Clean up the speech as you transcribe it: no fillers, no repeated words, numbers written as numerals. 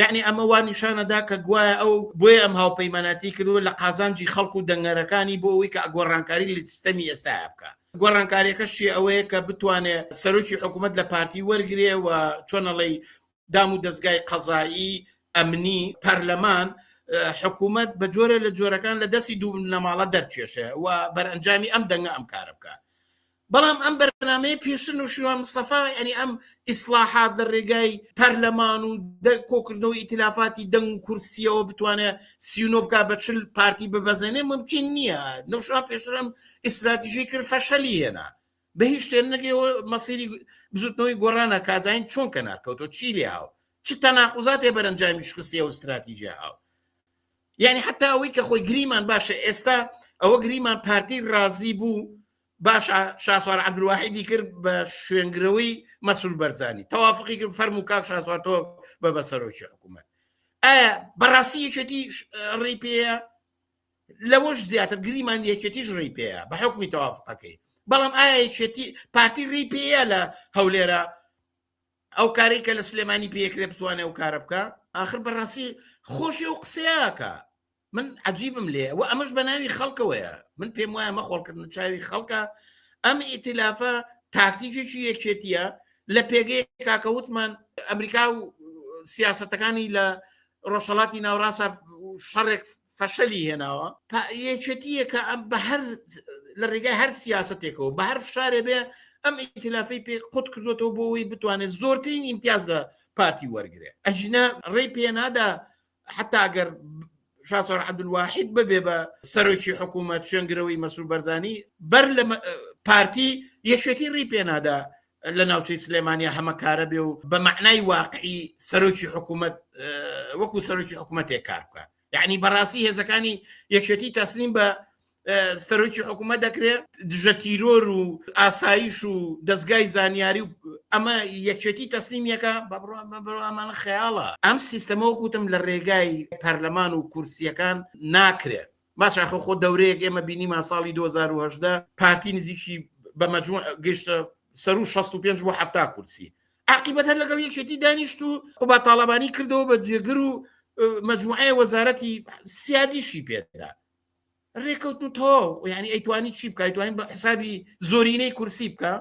یعنی ئەمە وا نیشانەدا کە گوایە ئەو بۆیە ئەم هاوپەیماناتی کردووە لە قازانجی خەڵک و دەنگەرەکانی بۆ ئەوەی کە گۆڕانکاری لە سیستەمی ئێستایا بکە. گۆڕانکاریەکەش چیە؟ ئەوەیە کە بتوانێ سەرۆکی حکوومەت لە پارتی وەرگێ و چۆنەڵی دام و دەستگای قەزایی ئەمنی پەرلەمان حکوومەت بە جۆرە لە جۆرەکان لە دەستی دوو بنەماڵە دەرکێشێ و بەرئەنجامی ئەم دەنگە ئەم کارە بکە. بەڵام ئەم بەرنامەیە پێشتر نەوشیروان مستەفا یعنی ئەم ئیسلاحات لە ڕێگای پەرلەمان و کۆکردنەوەی ئیتلافاتی دەنگ و کورسیەوە بتوانێت سیونۆ بک بە چل پارتی ببەزێنێ ممکن نییە. نەوشیروان پێشتر ئەم ئیستراتیژی کرد فەشەلی هێنا، بە هیچ شتێ نەگەیەوە مەسیری بزوتنەوەی گۆڕانە کازین چۆن کەنار کەوتەوە چی لێ هاو چ تەناقوزاتێ بەرەنجامی شکستی ئەو استراتیژیە هاو. یعنی حتا ئەوەی کە خۆی گریمان باشە ئێستا ئەوە گریمان پارتی ڕازی بوو باشە شاسوار عەبدولواحیدی کرد بە شوێنگرەوەی مەسرور بەرزانی تەوافقی کرد فەرموو کاک شاسوار تۆ بە بە سەرۆکی حکوومەت ئایا بەڕاستی یەکێتی ڕێی پێیە؟ لەوەش زیاتر گریمان یەکێتیش ڕێی پێیە بە حکومی تەوافقەکەی، بەڵام ئایا یەکێتی پارتی ڕێی پێیە لە هەولێرە ئەو کارەی کە لە سلێمانی پێکرێ بتوانێ ئەو کارە بکە؟ ئاخر بەڕاستی خۆشی ئەو قسەیەکە من عجیبم لێ و ئەمەش بە ناوی خەڵکەوەیە. من پێم وایە مەخۆڵکردنە چاوی خەڵکە. ئەم ئیتلافە تاکتیکێکی یەکێتیە لە پێگەی کاکەوتمان ئەمریکا و سیاستەکانی لە ڕۆژهەڵاتی ناوڕاستە شەڕێک فەشەلی هێناوە، یەکێتیەکە ئەم بە هەر لە ڕێگای هەر سیاستێکەوە بە هەر فشارێ بێ ئەم ئیتلافی پێ قوت کردوێتەوە بۆ ئەوەی بتوانێت زۆرترین ئیمتیاز لە پارتی وەرگێ، ئەژینە ڕێی پێ نادا حتا ئەگەر شاسوار عەبدولواحید ببێ بە سەرۆکی حکوومەت شوێنگرەوەی مەسرور بەرزانی بەر لە پارتی یەکێتی ڕی پێنادا لە ناوچەی سلێمانیا هەمەکارە بێ و بە معنای واقعی سەرۆکی حکوومەت وەکو سەرۆکی حکوومەتێک کار بکە. یعنی بەڕاستی هێزەکانی یەکێتی تەسلیم بە سەرۆکی حکوومەت دەکرێت، دژە تیرۆر و ئاسایش و دەستگای زانیاری و ئەمە یەکێتی تەسلیمیەکە بەبڕامانە خەیاڵە. ئەم سیستەمە وەکوتم لە ڕێگای پەرلەمان و کورسیەکان ناکرێت. باشە خۆ خۆ دەورەیەک ئێمە بینیمان ساڵی 2010 پارتی نزیکی بە مەجموع گەشتە سەر و 65 بۆ 70 کورسی، عاقیبەت هەر لەگەڵ یەکێتی دانیشت و قوباد تاڵەبانی کردەوە بە جێگر و مەجموعەیە وەزارەتی سیادیشی پێدا ڕێکەوتن و تەواو. یعنی ئەیتوانی چی بکە؟ ئەیتوانی بە حسابی زۆرینەی کورسی بکە.